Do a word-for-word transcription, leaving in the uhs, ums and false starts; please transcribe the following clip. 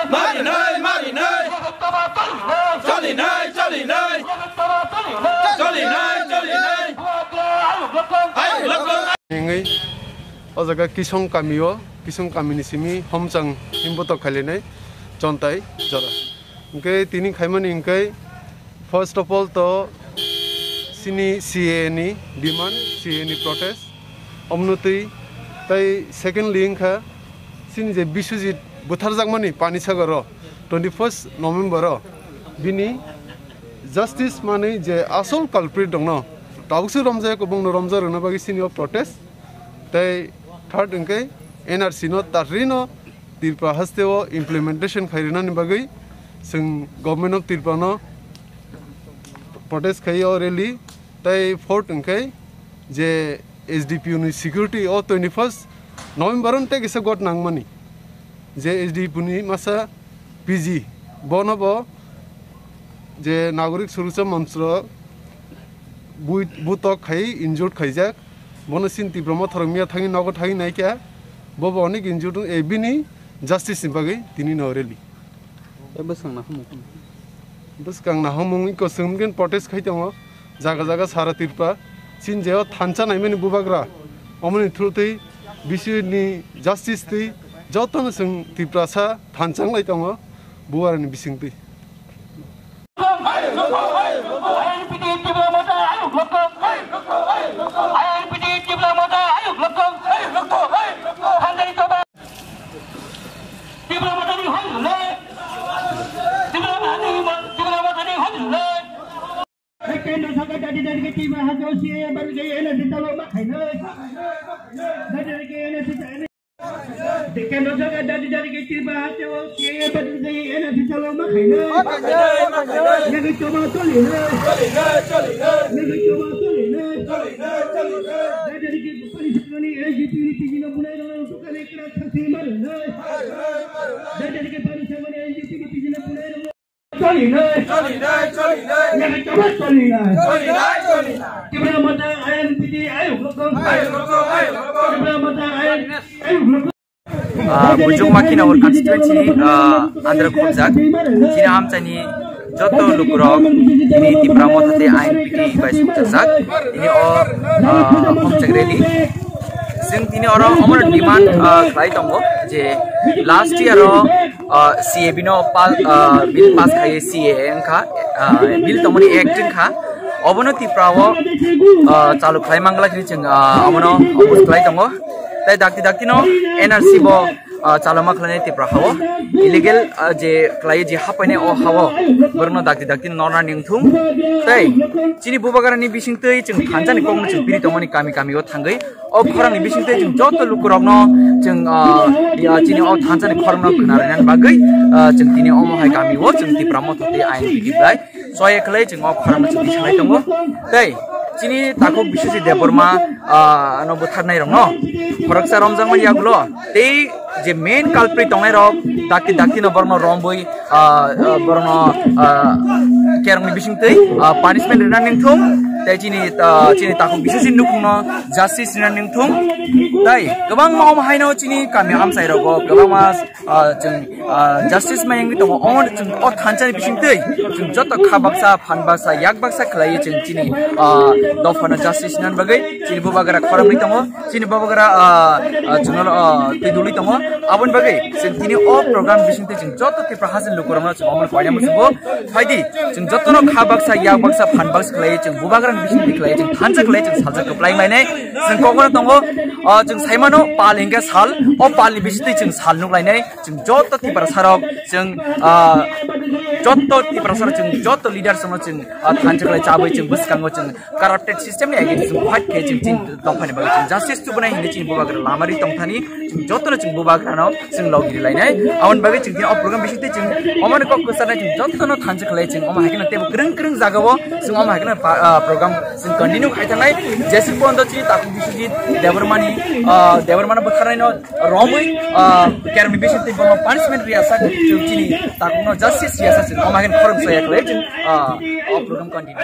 Marinai, marinai. Chalinai, chalinai. Chalinai, chalinai. Ayuk lokong. Hingwi, o jaga Kisong kamio, Kisong kamini simi homchang himbotok khailainai chontai jora. Hingke tini khaimani hingke, first of all to sini C A A ni demand, C A A ni protest. Omno twi, tai secondly wngkha, chini je Biswajit butharjakmani Panisagaro twenty first November o bini justice manwi je asol culprit dongno tabukse romjak, bongno romjak rwna bagwi chini o protest. Tai third wngkhe N R C no tatrino Tripura haste o implementation khai rwnani bagwi chwng Government of Tripura no protest khai o rally. Tai fourth wngkhe je S D P O ni security o twenty first November on tei kisa got nangmani, je S D P O ni masa P G, bono bo je Nagorik Surucha Manchro bui-, butok khai injured khaijak, bono sin Tipra Motha rok miya thangwi nogo thangwi naikha, bo bo onek injured, e, bini justice ni bagwi tini no rally. Tei bwskang nahamung. Bwskang nahamung iko chwng hwn protest khai tongo. Jaga jaga sara Tripura. Chini je o thansa naimani bubagra. Omoni through twi bisi ni justice twi jotono chwng Tiprasa thansa wng lai tongo bubagra ni bising twi. Tipra Mothani hoi le. Tipra Mothani, Tipra Mothani hoi le. Kendra sarkar dadi dadi ke Tipra haste C A A ban ke N R C chalo ma khainai. Dadi dadi ke N R C chalo. Kendra sarkar dadi dadi ke Tipra haste C A A ban ke N R C chalo ma khainai. Yagi choma choli le. Yagi choma choli le. Dadi dadi ke pani sakani N G P ni tijino bunai rana tukane kra khasi mar le. Dadi dadi ke pani sakani N G P ni tijino bunai rana. Choli nai. Choli nai, choli nai. Yang coba choli nai. Choli nai, choli nai. Tipra Motha I N P T ayuk lokong. Ayuk lokong, ayuk lokong. Tipra Motha I N P T ayuk lokong. Ah, Bujung Makinawar constituency, ah, andra khobjak. Chini amchaini joto lukurok tini Tipra Motha tei I N P T bai sukchajak. Tini o, ah, homchak rally. Chwng tini oro omono demand, ah, khlai tongo je last year o, ah, C A B no pa-, ah, bill pass khai C A A wngkha, ah, bill tongmani act wngkha. Obono Tripura o, ah, chalu khlai mangla khe chwng, ah, omono oppose khlai tongo. Tai dakti dakti no N R C bo, ah, chaloma khlainai Tripura hao. Illegal, ah, je khlai je hapainai o hao. Borokno dakti dakti no norna ningthung. Tai chini bubagrani bisingtwi chwng thansa ni kokno chwng piri tongmani kami kami o thangwi. O khorang ni bisingtwi chwng joto lukurokno chwng, ah, ya, chini o thansa ni khorang no khna rwna bagwi, ah, chwng tini omo hai kami o chwng Tipra Motha tei I N P T bai. Soya khlai chwng o khorang no chwng salai tongo. Tei chini takhuk Biswajit Debbarma, ah, no butharnai rokno khoroksa romjakmani yagulo tei je main culprit tongnai rok dakti dakti no borokno rombwi, ah, ah, borokno, ah, kerongni bisingtwi, ah, punishment rina ningthung tei chini, ah, chini takhuk Biswajit nukhungno justice rina ningthung tei kwbangma omo haino chini kami amchai rogo kwbangma ah, chwng, ah, justice ma wngwi tongo. Omo chwng o thansa ni bisingtwi chwng joto kha baksa, phan baksa, yak baksa khlaiwi chwng chini, ah, dophano justice nan bagwi chini bubagra khorangwi tongo. Chini bubagra, ah, ah, chwngno, ah, twi dulwi tongo. Aboni bagwi chwng tini o program bisingtwi chwng joto Tripura hasteni lukurokno chwng omo koina muchungo. Phaidi chwng jotono kha baksa, yak baksa, phan baksa khlaiwi chwng bubagra Bising khlai chwng thansa khlai chwng salsa kwplai mainai. Chwng kokno tongo, ah, chwng saimano pal hingke sal, o palni bisingtwi chwng sal nuk lainai. Chwng joto Tiprasa rok, chwng, ah, joto Tiprasa rok, chwng joto leaders rokno chwng, ah, thansa khlai chabwi chwng bwskango chwng corrupted system ni against chwng fight khe chwng chini dophani bagwi chwng justice tubunai hinwi chini bubagra lamari tongthani. Chwng jotono chwng bubagrano chwng logiri lainai. Aboni bagwi chwng tini o program bisingtwi chwng omoni kok kwcharnai chwng jotono thansa khlai chwng omo haikhe tebo kwrwng kwrwng jagao chwng omo haikhe pa-, ah, program chwng continue khai thangnai. Jeswk pondo chini takhuk Biswajit Debbarmani, ah, Debbarmano bwtharnaino romwi, ah, kermni bisingtwi bono punishment riya sak chwng chini takhukno justice riya sak chwng omo haikhe khorang saya khlai chwng, ah, o program continue.